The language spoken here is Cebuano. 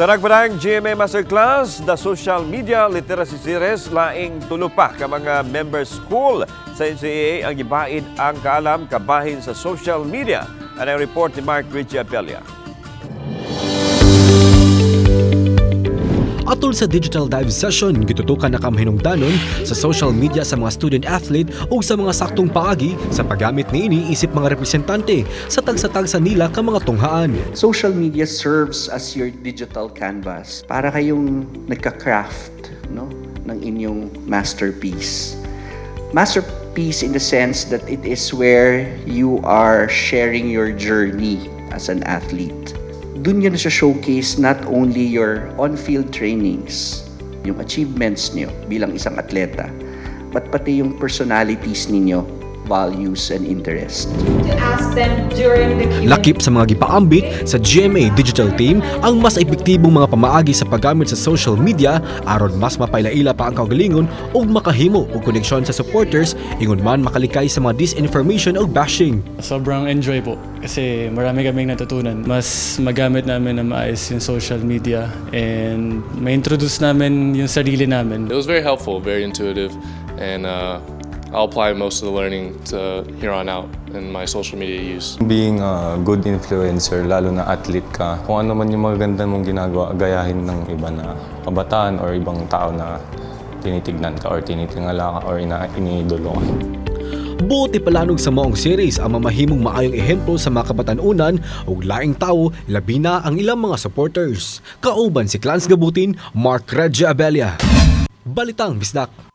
Sa nagparang GMA Masterclass, The Social Media Literacy Series, laing tulo pa ka mga member school sa NCAA ang gibaid ang kaalam kabahin sa social media. Ano ang report ni Mark Richie Apelia? Atol sa digital dive session, gitutukan na kamahinungdanon sa social media sa mga student athlete ug sa mga saktong paagi sa paggamit niini isip mga representante sa tagsa-tagsa nila ka mga tunghaan. Social media serves as your digital canvas para kayong nagka-craft, no, ng inyong masterpiece. Masterpiece in the sense that it is where you are sharing your journey as an athlete. Doon yun sa showcase not only your on-field trainings, yung achievements niyo bilang isang atleta, but pati yung personalities ninyo, values and interest. To ask them during the Q&A. Lakip sa mga gipaambit sa GMA Digital Team ang mas epektibong mga pamaagi sa paggamit sa social media aron mas mapailaila pa ang kaugalingon ug makahimo og koneksyon sa supporters, ingon man makalikay sa mga disinformation ug bashing. Sobrang enjoy po kasi marami kaming natutunan. Mas magamit namin na maayos yung social media and ma-introduce namin yung sarili namin. It was very helpful, very intuitive, and I'll apply most of the learning to here on out in my social media use. Being a good influencer, lalo na athlete ka, kung ano man yung maganda mong ginagawa, gayahin ng iba na kabataan or ibang tao na tinitignan ka or tinitingala ka or iniidolo ka. Buot ipalanog sa maong series ang mamahimong maayong ehemplo sa mga kabatan-unan ug laing tawo, labi na ang ilang mga supporters. Kauban si Clans Gabutin, Mark Regia Abelia. Balitang Bisdak.